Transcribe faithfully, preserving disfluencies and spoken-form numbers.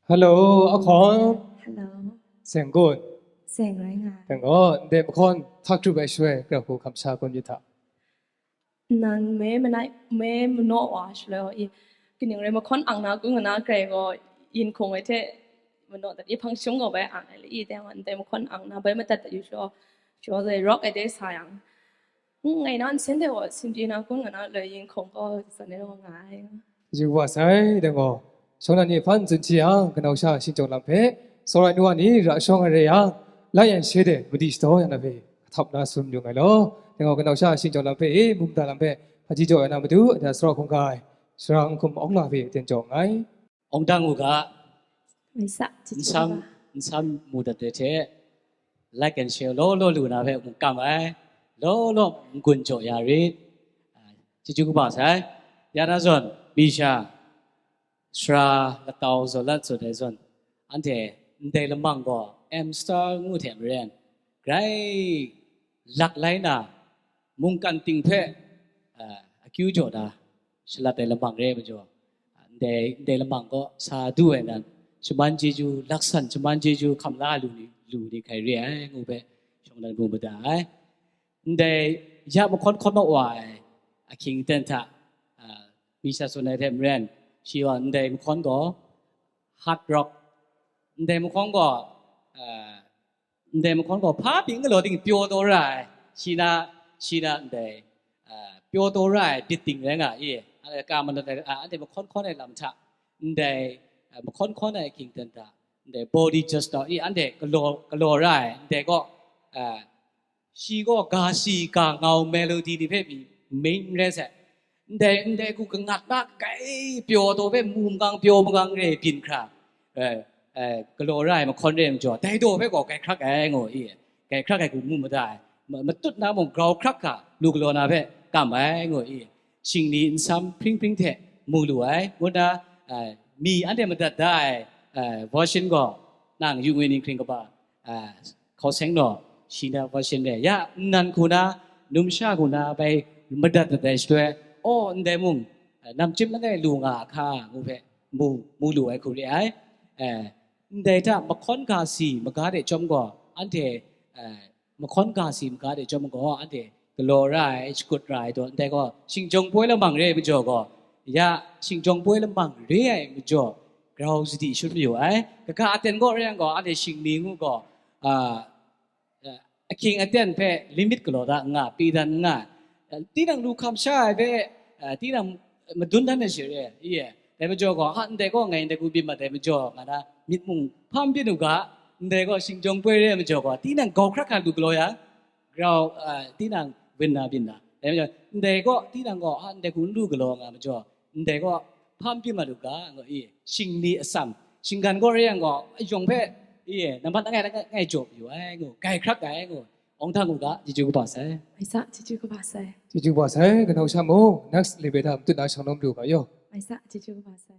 Hello, Akhon. Hello. Seng kun. Seng rai nga. Tengo, nde makon, thak trup ai shwe, kra ku kamsha kun yita. Nang me manai, me mano wa shlo i. Kining re makon ang na ku nga na krai go, yin kong ai te, mano dat i pang shung go bai ang ai le i te wan te makon ang na bai matat dat yu shlo. Shlo zai rock ai te sa yang. Ngai nan sen de wa, sin ji na ku nga na le yin kong go, sa ne lo nga ai. Yu wa sai, tengo. Shong na ni fan zun chi yang, kanau sha shingjong lam pe, sorai nu wa ni ra shong ai re yang, la yan she de, mudi shito yang na pe, htap na sum yu ngai lo. Tengo kanau sha shingjong lam pe, e, mum da lam pe, haji jo ya na madu, da sora kung kai, sora kum ong la pe, ten jo ngai. Ong dang u ga, Mai sa, ci ci nsam, ba. Nsam mu dat de te, like and share lo lo lu na pe, mung kam ai, lo lo mung gun jo ya rit. Ah, ci ju kaba sai. Ya na zon, mi sha, sara latau zaw lat zaw dai zawn, anhte ndai lamang gaw M Star ngu hte maren, grai lak lai na, mungkan ting hpe, ah, akyu jaw da, shalat ai lamang re ai majaw, ndai, ndai lamang kaw sa du ai nan, shaman chyeju, laksan shaman chyeju hkam la lu ni, lu ni hkai re ai, ngu hpe, shawng dan mu mada ai. Ndai ya mahkawn hkawn naw wa ai ahkying aten hta, ah, mi sha tsun ai hte maren, shi wa ndai mahkawn gaw hard rock, ndai mahkawn gaw, ah, ndai mahkawn gaw hpa pyi n galaw ting pyaw taw ra ai, shi na, shi na ndai, ah, pyaw taw ra ai bit ting rai nga i, anhte ka manat ai, ah, anhte mahkawn hkawn ai lam hta, ndai, ah, mahkawn hkawn ai ahkying aten hta, ndai body just daw i, anhte galaw, galaw ra ai, ndai gaw, ah, shi gaw ga si ga ngau melody ni hpe pyi main rai sai. Ndai, ndai hku kangat na kai pyaw taw hpe mu magang pyaw magang re byin hkra, eh, eh, galaw ra ai mahkawn re ai majaw, dai daw hpe gaw grai hkrak ai, ngu i, grai hkrak ai hku mu mada ai, ma-, matut na mung grau hkrak hkra lu galaw na hpe kam ai, ngu i, shingni nsam hpring hpring hte mu lu ai, ngu na, eh, mi anhte madat da ai, eh, version gaw, nang yu ngwi ninghkring kaba, eh, hkaw seng naw, shi na version re, ya nnan hku na, numsha hku na bai madat dat ai shaloi, aw, ndai mung, eh, namchyim langai lu nga a hka, ngu hpe mu, mu lu ai hku re ai. Eh, ndai hta mahkawn ga si maga de chyawm gaw, anhte, eh, mahkawn ga si maga de chyawm gaw, anhte galaw ra ai, shakut ra ai taw, ndai gaw shingjawng poi lamang re ai majaw gaw, ya shingjawng poi lamang re ai majaw, grau sadi shut mayu ai. Kaga aten gaw re yang gaw, anhte shingni ngu gaw, ah, eh, ahkying aten hpe limit galaw da n nga, pyi dan n nga, eh, tinang lu hkam sha ai hpe, eh, tinang madun dan ai share, i e. Dai majaw gaw, ha, ndai gaw ngai ndai hku byin mat ai majaw, nga na myit mung hpam byin u ga, ndai gaw shingjawng poi re ai majaw gaw, tinang gau hkrak hkra lu galaw yang, grau, ah, tinang byin na byin na. Dai majaw, ndai gaw, tinang gaw, ha, ndai hku n lu galaw nga majaw, ndai gaw, hpam byin mat u ga, ngu i, shingni atsam, shinggan gaw re yang gaw, ayawng hpe, i, nambat langai langai jaw mayu ai, ngu, grai hkrak ai, ngu, awng htang u ga, chyeju kaba sai. Mai sa, chyeju kaba sai. Chyeju kaba sai, kanau sha mung, next level hta matut na shang lawm lu ga yaw. Mai sa, chyeju kaba sai.